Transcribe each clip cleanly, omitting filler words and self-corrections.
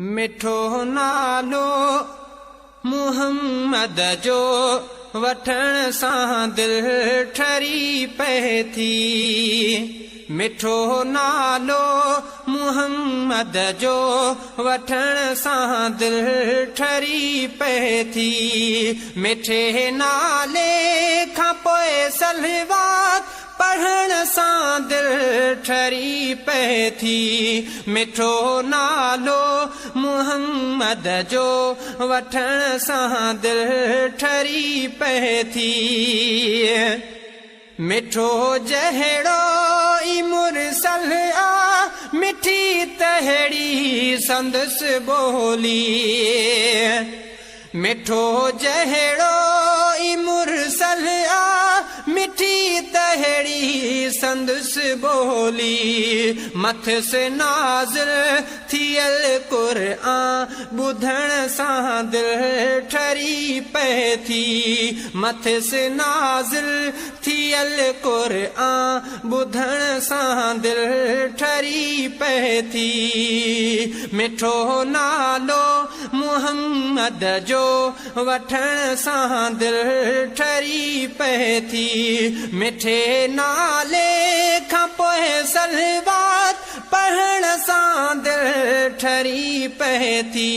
مٺو نالو محمد جو وٺڻ سان دل ٺري پئي ٿي. مٺو نالو محمد جو وٺڻ سان دل ٺري پئي ٿي. مٺي نالي کان پوء صلوات پڙهڻ سان دل ٺري پئي ٿي. مٺو نالو محمد جو وٺڻ سان دل ٺري پئي ٿي. مٺو جهڙو ئي مرسل آ، مٺي تهڙي سندس ٻولي. مٺو جهڙو ئي مرسل آ، مٺي تهڙي سندس ٻولي. مٿس نازل ٿيل قرآن ٻڌڻ سان دل ٺري پئي ٿي. مٿس نازل ٿيل قرآن ٻڌڻ سان دل ٺري پئي ٿي. مٺو نالو محمد جو وٺڻ سان دل ٺري پئي ٿي. مٺي نالي کان پوء صلوات پڙهڻ سان دل ٺري پئي ٿي.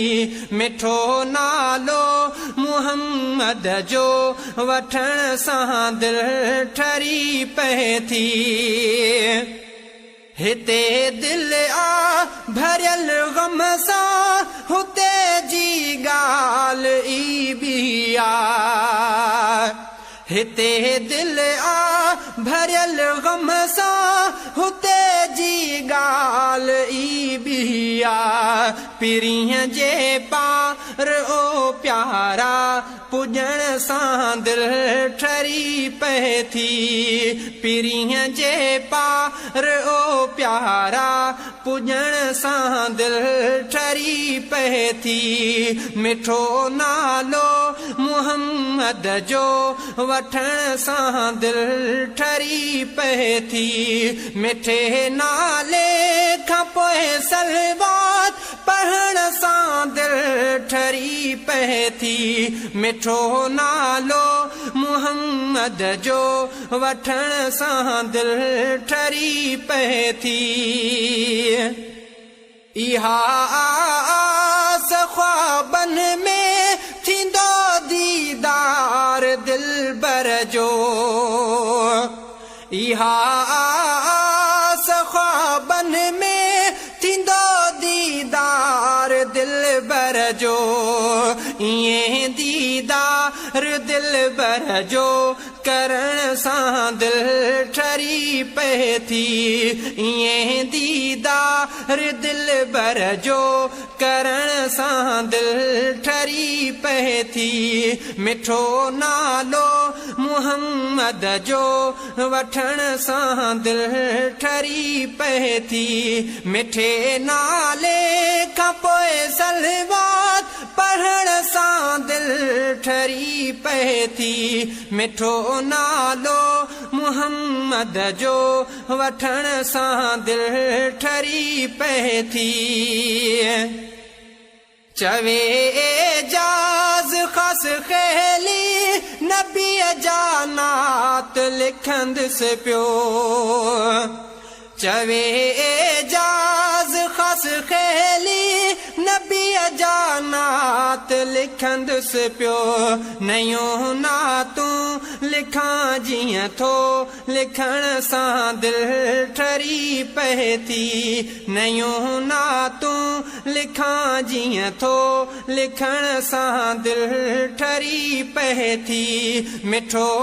مٺو نالو محمد جو وٺڻ سان دل ٺري پئي ٿي. هتي دل آ ڀريل غم سان، هتي جي ڳالهه ئي ٻي آ. هتي دل آ ڀريل غم سان، هتي جي ڳالهه ئي ٻي آ. پرينء جي پار او پيارا، پڄڻ سان دل ٺري پئي ٿي. پرينء جي پار او پيارا، پڄڻ سان دل ٺري پئي ٿي. مٺو نالو محمد جو وٺڻ سان دل ٺري پئي ٿي. مٺي نالي کان پوء صلوات پڙهڻ سان دل ٺري پئي ٿي. مٺو نالو محمد جو وٺڻ سان دل ٺري پئي ٿي. اها آس خوابن ۾ ٿيندو ديدار دلبر جو. اها آس خوابن ۾ ٿيندو ديدار دلبر جو. ائين ديدار دلبر جو ڪرڻ سان دل ٺري پئي ٿي. ائين ديدار دلبر جو ڪرڻ سان دل ٺري پئي ٿي. مٺو نالو محمد جو وٺڻ سان دل ٺري پئي ٿي. مٺي نالي کان پوء صلوات پڙهڻ سان دل ٺري پئي ٿي. مٺو نالو محمد جو وٺڻ سان دل ٺري پئي ٿي. چوي اعجاز خاص خيلي نبيء جا نعت لکندس پيو. چوي اعجاز خاص خيلي نبيء جا نعت لکندس پيو. نيون نعتون لکان جيئن ٿو لکڻ سان دل ٺري پئي ٿي. نيون نعتون لکان جيئن ٿو لکڻ سان دل ٺري پئي ٿي. مٺو.